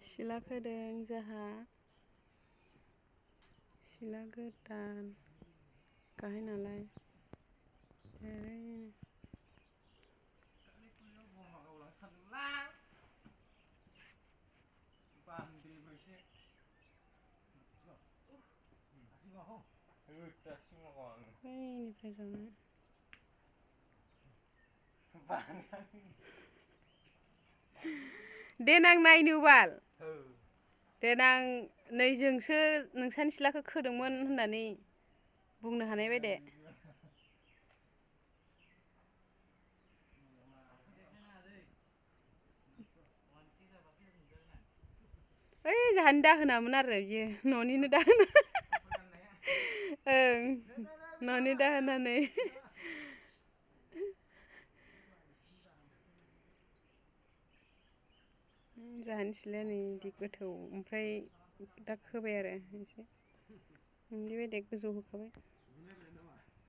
सिला खोदों जाहा सिला गोदान गाहाय नालाय बैनिफ्राय जानाय देनां नायनो बाल देनां नै जोंसो नोंसानि सिलाखौ खोदोंमोन होननानै बुंनो हानाय बायदि ओइ जाहानि दाहोनामोन आरो बियो न'निनो दाहोना ओं न'नि दाहोना नै जाहानि सिलाया नै इदि गोथौ ओमफ्राय दा खोबाय आरो एसे बेबायदि गोजौ होखाबाय